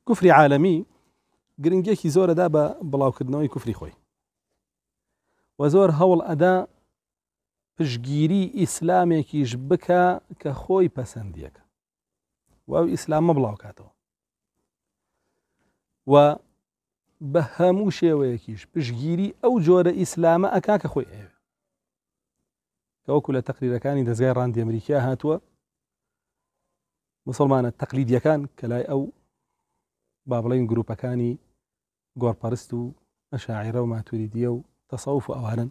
کوفری عالەمی گرنگیەکی زۆرەدا بە بڵاوکردنەوەی کوفری خۆی و زۆر هەوڵ ئەدا پشگیری ئیسلامێکیش بکە کە خۆی پەسەندیەکە و ئەو ئیسلامە بڵاوکاتەوە و بە هەموو شێوەیەکیش پشگیری ئەو جۆرە ئیسلامە ئەکا کە خۆی ئەوێ کە وەکو لە تەقریرەکانی دەزگای ڕاندی ئەمریکیا هاتووە مسلمانە تەقلیدیەکان کە لای ئەو با بڵین گروپەکانی گۆڕپەرست و ئەشاعیرە و ماتوریدیە و تەسەوف و ئەوانن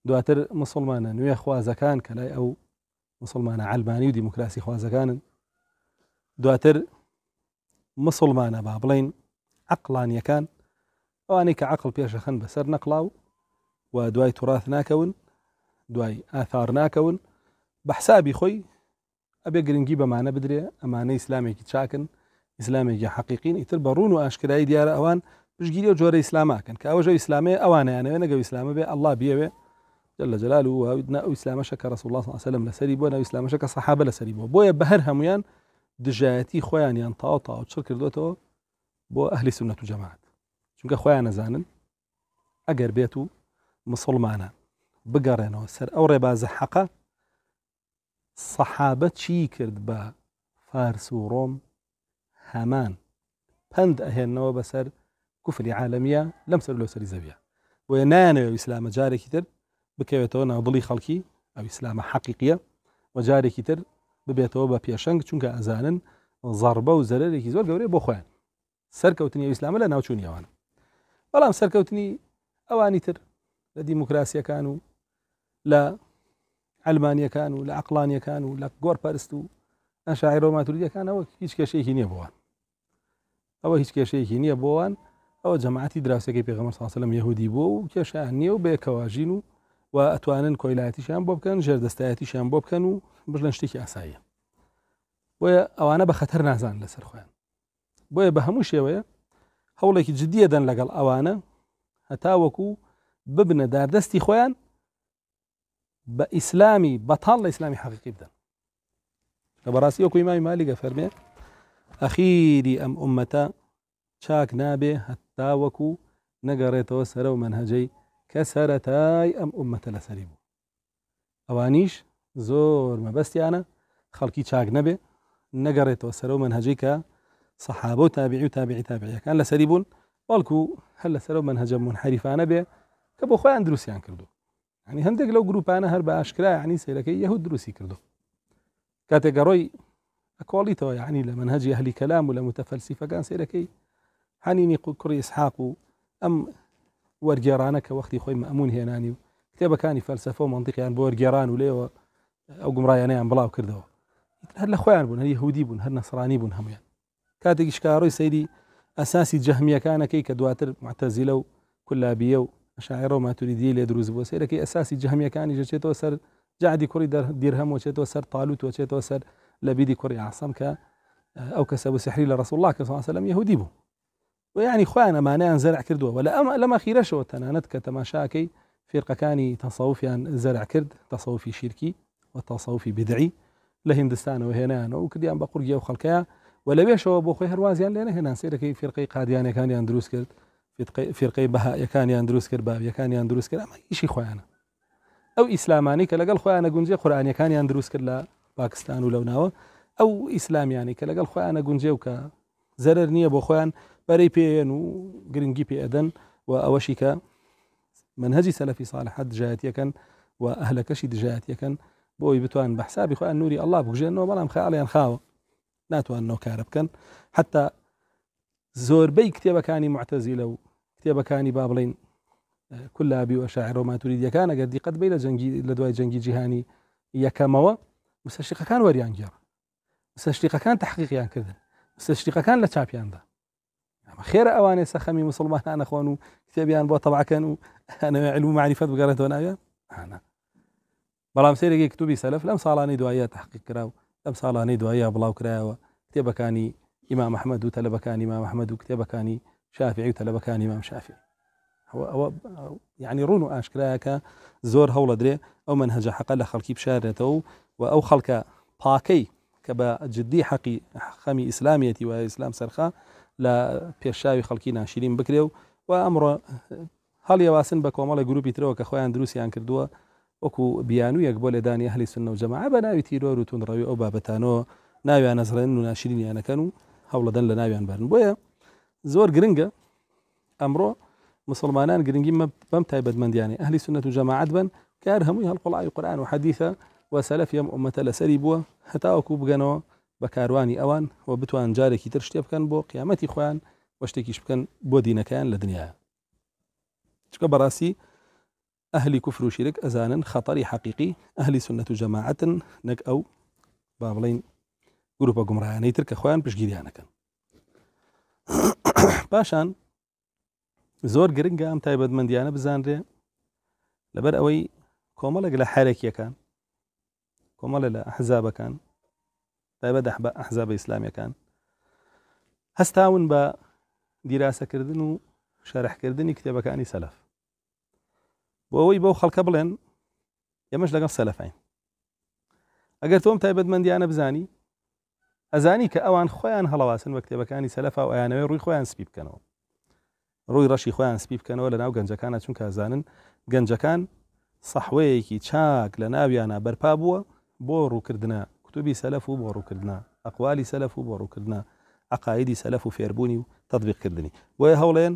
دواتر مسلمانە نوێ خوازەکان کە لای ئەو مسلمانە عەلمانی و دیموکراسی خوازەکانن دواتر مسلمانە با بڵین عقلانیەکان ئەوانەی کە عقل پێشەخەن بەسەر نەقڵاو و دوای تراث ناکەون دوای ئاثار ناکەون بە حسابی خۆی ئەبێ گرنگی بەمانە بدرێ، ئەمانە ئیسلامێکی چاکن، ئیسلامێکی حەقیقین، ئیتر بە ڕوون و ئاشکرایی دیارە ئەوان پشتگیری ئەو جۆرە ئیسلامە ئەکەن کە ئەوەش ئەو ئیسلامەیە ئەوانەیانەوێ نەک ئەو ئیسلامە بێ ئەڵڵا بیەوێ جل جلاله و نا ئەو ئیسلامەشە کە ڕسول الله صلی الله علیه وسلم لەسەری بووە، نە ئەو ئیسلامەشە کە سەحابە لەسەری بووە. بۆیە بە هەر هەمویان دژایەتی خۆیانیان تاو تاو چڕ کردوێتەوە بۆ ئەهلی سوننەت و جەماعەت، چونکە خۆیان نەزانن ئەگەر بێت و مسلمانان بگەڕێنەوە سەر ئەو ڕێبازە حەقە سەحابە چی کرد بە فارس و ڕۆم هەمان پەند ئەهێننەوە بەسەر کوفری عالەمیە لەم سەر لەو سەری زەویە بۆیە نایانەوێ ئیسلامە جارێکی تر بکەوێتەوە ناودڵی خەڵکی ئەو ئیسلامە حەقیقیە و جارێکی تر ببێتەوە بە پێشەنگ چونکە ئەزانن زەربە و زەرەرێکی زۆر گەورەیە بۆ خۆیان سەرکەوتنی ئەو ئیسلامە لە ناوچوونی ئەوانە بەڵام سەرکەوتنی ئەوانی تر لە دیموکراسیەکان و لە ئەلمانیەکان و لە عقلانیەکان و لە گۆڕپەرست و ئەشاعیرە و ماتوریدیەکان ئەوە هیچ کێشەیەکی نییە بۆوان ئەوە هیچ کێشەیەکی نییە بۆوان ئەوە جەماعەتی دراوسەکەی پێغەمبەر صلی الله علیه و سلم یهودی بووە و کێشیان نییە و بەیەکەواژین و و ئەتوانن کۆیلایەتیشیان بۆ بکەن ژێردەستایەتیشیان بۆ بکەن و بژلەن شتێکی ئاساییە بۆیە ئەوانە بە خەتەر نازان لەسەر خۆیان بۆیە بە هەموو شێوەیە هەوڵێکی جددیە دەن لەگەڵ ئەوانە هەتاوەکو ببنە داردەستی خۆیان بە ئیسلامی بەتاڵ لە ئیسلامی حەقیقی بدەن لە بەڕاستی وەکو ئیمامی مالیگە فەرمێ ئەخیری ئەم ئومەتە چاک نابێ هەتا وەکو نەگەڕێتەوە سەرە و مەنهەجەی کە سەرەتای ئەم ئومەتە لەسەری بوو ئەوانیش زۆر مەبەستیانە خەڵکی چاک نەبێ نەگەڕێتەوە سەرەو مەنهەجەی کە سەحابە و تابعی و تابعی تابعیەکان لەسەری بوون بەڵکو هەر لەسەرەو مەنهەجە منحەریفانە بێ کە بۆ خۆیان دروستیان کردو ینی هەندێک لەو گروپانە هەر بە ئاشکرا ینی سەیرەکەی یەهود دروستی کردو کاتێک گەڕۆی ئەکۆڵیتەوە یعنی لە مەنهەجی ئەهلی کەلام و لە متەفەلسیفەکان سەیرەکەی حەنینی کوڕی ئیسحاق و ئەم وەرگێڕانە کە وەختی خۆی مەمون هێنانی و کتێبەکانی فەلسەفە و مەنتیقیان بۆ وەرگێڕان و لێوە ئەو گومڕایانەیان بڵاو کردەوە هەر لە خۆیان بوون هەر یهودی بوون هەر نەسرانی بوون هەمویان کاتێکیش کە ئەڕۆی سەیری ئەساسی جەهمیەکانەکەی کە دواتر معتەزیلە و کولابیە و ئەشاعیرە و ماتوریدیەی لێ دروست بووە سەیرەکەی ئەساسی جەهمیەکانیش دەچێتەوە سەر جەعدی کوڕی دیرهەم و چێتەوە سەر تالوت و چێتەوە سەر لەبیدی کوڕی عاسەم کە ئەو کەسە بوو سحری لە ڕسول الله کە صلی الله علیه و سلم یهودی بوو و یعنی خۆیان ئەمانەیان زەرع کردووە و لە ئەم لەم ئەخیرەشەوە تەنانەت کە تەماشاکەی فیرقەکانی تەسەوفیان زەرع کرد تەسەوفی شیرکی و تەسەوفی بدعی لە هیندستانەوە هێنایانەوە و کردیان بە قورگی ئەو خەڵکەیە و لەوێشەوە بۆ خۆی هەروازیان لێ نەهێنان سەیرەکەی فیرقەی قادیانەکانیان دروست کرد فیرقەی بەهایەکانیان دروست کرد باویەکانیان دروست کرد ئەمە ئیشی خۆیانە ئەو ئیسلامانی کە لەگەڵ خۆیانە گونجێ قورئانیەکانیان دروست کرد لە پاکستان و لەو ناوە ئەو ئیسلامیانی کە لەگەڵ خۆیانە گونجێ و کە زەرەر نییە بۆ خۆیان بەرەی پێیەن و گرنگی پێ ئەدەن و ئەوەشی کە منهجی سەلەفی صالحە دژایەتیەکەن و ئەهلەکەشی دژایەتیەکەن بۆ ئەوی بتوان بە حسابی خۆیان نوری ئەڵڵا بکوژێنەوە بەڵام خەیاڵیان خاوە ناتوان نەو کارە بکەن حتا زۆربەی کتێبەکانی معتەزیلە و کتێبەکانی با بڵین کولابی و شاعر و ماتوریدیەکان ئەگەر دیقەت بی لە جەنگی لە دوای جەنگی جیهانی یەکەمەوە مستەشریقەکان وەریان گێڕ مستەشریقەکان تحقیقیان کردن مستەشریقەکان لە چاپیاندا ئەمە خێرە ئەوانێ سەخەمی مسلمانان نەخۆن و کتێبیان بۆ تەبعەکەن و ئەنەوێ علم و معریفەت بگەڕێتەوە ناویان ئانا بەڵام سەیرێکی کتوبی سەلەف لەم ساڵانەی دواییە تحقیق کرا و لەم ساڵانەی دواییە بڵاو کرایەوە کتێبەکانی ئیمام ئەحمەد و تەلەبەکانی ئیمام ئەحمەد و کتێبەکانی شافعی و تەلەبەکانی ئیمام شافعی ئەوە ئەوە یعنی ڕوون و ئاشکرایە کە زۆر هەوڵە درێ ئەو مەنهەجە حەقە لە خەڵکی بشارێتەوە و ئەو خەڵکە پاکەی کە کە بە جدی حەقی خەمی ئیسلامیەتی وایە ئیسلام سەرخا لە پێشاوی خەڵکی ناشرین بکرێ و و ئەمڕۆ هەڵیەواسن بە کۆمەڵی گروپی ترەوە کە خۆیان دروستیان کردووە وەکو بیانوویەک بۆ لێدانی ئەهلی سوننە و جەماعە بە ناوی تیرۆر و توندڕەوی ئەو بابەتانەوە ناویان ئەزڕێنن و ناشرینیان ئەکەن و هەوڵەدەن لە ناویان بەرن. بۆیە زۆر گرنگە ئەمڕۆ مسلمانان گرنگی بەم تایبەتمەندیانەی ئەهلی سوننەت و جەماعەت بن کە هەر هەمووی هەڵقوڵاوی قورئان و حەدیثە و سەلەفی ئەم ئوممەتە لەسەری بووە هەتاوەکو بگەنەوە بە کاروانی ئەوان و بتوان جارێکی تر شتێ بکەن بۆ قیامەتی خۆیان و شتێکیش بکەن بۆ دینەکەیان لە دنیایا. چونکە بەڕاستی ئەهلی کوفر و شیرک ئەزانن خەتەری حەقیقی ئەهلی سوننەت و جەماعەتن نەک ئەو با بڵێین گروپە گومڕایانەی تر کە خۆیان پشتگیریان ئەکەن. پاشان زۆر گرنگە ئەم تایبەتمەندیانە بزانرێ لەبەر ئەوەی کۆمەڵێک لە حەرەکیەکان کۆمەڵێ لە ئەحزابەکان تایبەت ئەحزابە ئیسلامیەکان هەستاون بە دیراسەکردن و شەرحکردنی کتێبەکانی سەلەف بۆ ئەوەی بەو خەڵکە بڵێن ئێمەش لەگەڵ سەلەفین ئەگەر تۆم تایبەتمەندیانە بزانی ئەزانی کە ئەوان خۆیان هەڵەواسن بە کتێبەکانی سەلەفا و ئەیانەوێ ڕووی خۆیان سپی بکەنەوە ڕووی ڕەشی خۆیان سپی بکەنەوە لە ناو گەنجەکانە چونکە ئەزانن گەنجەکان سەحوەیەکی چاک لە ناویانە بەرپا بووە بۆ ڕووکردنە کتوبی سەلەف و بۆ ڕووکردنە ئەقوالی سەلەف و بۆ ڕووکردنە عقایدی سەلەف و فێربوونی و تەطبیقکردنی بۆیە هەوڵێن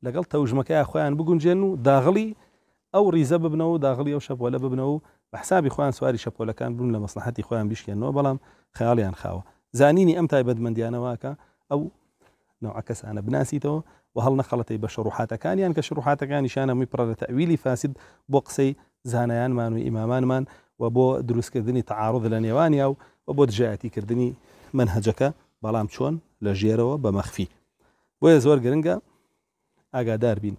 لەگەڵ تەوژمەکەیا خۆیان بگونجێنن و داغڵی ئەو ڕیزە ببنەوە و داغڵی ئەو شەپۆلە ببنەوە و بە حسابی خۆیان سواری شەپۆلەکان بن و لە مەسڵەحەتی خۆیان بیشکێننەوە، بەڵام خەیاڵیان خاوە. زانینی ئەم تایبەتمەندیانە واکا ئەو نەوعە کەسانە بناسیتەوە و هەڵنەخەڵەتێی بە شڕوحاتەکانیان کە شڕوحاتەکانیشیان هەمووی پڕە لە تەئویلی فاسد بۆ قسەی زانایانمان و ئیمامانمان و بۆ دروستکردنی تەعاروض لە نێوانیا و بۆ دژایەتیکردنی مەنهەجەکە، بەڵام چۆن؟ لە ژێرەوە بە مەخفی. بۆیە زۆر گرنگە ئاگادار بین.